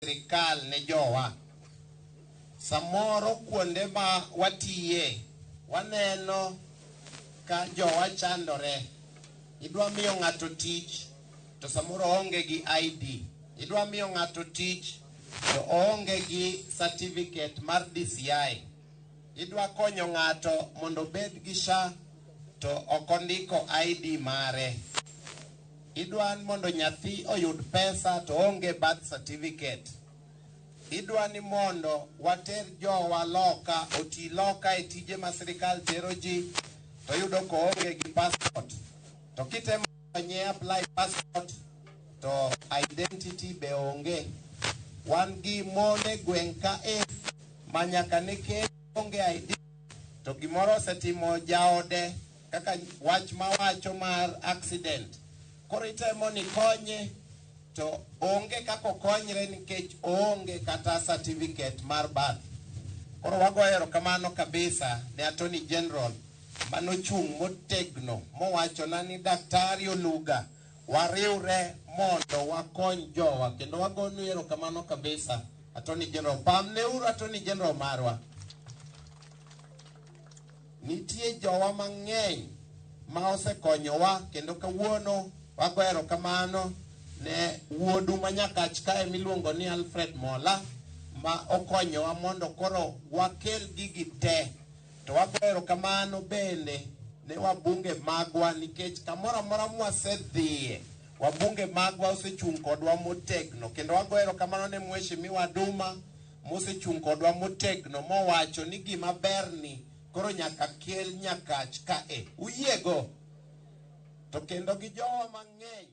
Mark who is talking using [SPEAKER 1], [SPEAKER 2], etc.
[SPEAKER 1] Sirikal ne jowa. Samoro kuonde ma watiye, waneno ka jowa chandore. Idwa miyo ng'ato tich, to samoro oonge gi ID. Idwa miyo ng'ato tich, to oonge gi certificate mar DCI. Idwa konyo ng'ato mondo obed gi SHA, to ok ondiko ID mare. Idwa mondo nyathi oyud pesa to oonge birth certificate. Idwa ni mondo water jowa loka oti loka e tije ma sirikal tero ji to yudo koonge gi passport. To kitemo konye apply passport to identity be onge. Wan gi mon e gweng' kae ma nyaka ne kend onge ID to gimoro osetimo jaode kaka wach mawacho mar accident. Koro itemo ni konye to onge kaka okonyre nikech oonge kata certificate mar birth. Koro wagoyo erokamano kabisa ne Attorney General manochung' motegno mowachona ni Daktari Oluga wariwre mondo wakony jowa kendo wagonu erokamano kabisa Attorney General. Pamneuru Attorney General marwa. Nitie jowa mang'eny ma osekonyowa kendo kawuono wago erokamano ne wuodu ma Nyakach kae miluongo ni Alfred Mola ma okonyowa mondo koro wakel gigi te. To wago erokamano bende ne wabunge magwa nikech kamoro amora mwasedhiye wabunge magwa osechung' kodwa motegno kendo wago erokamano ne Mheshimiwa Duma mosechung' kodwa motegno mowacho ni gima berni koro nyaka kel Nyakach kae. Uyiego? To kendo gi jowa mang'eny.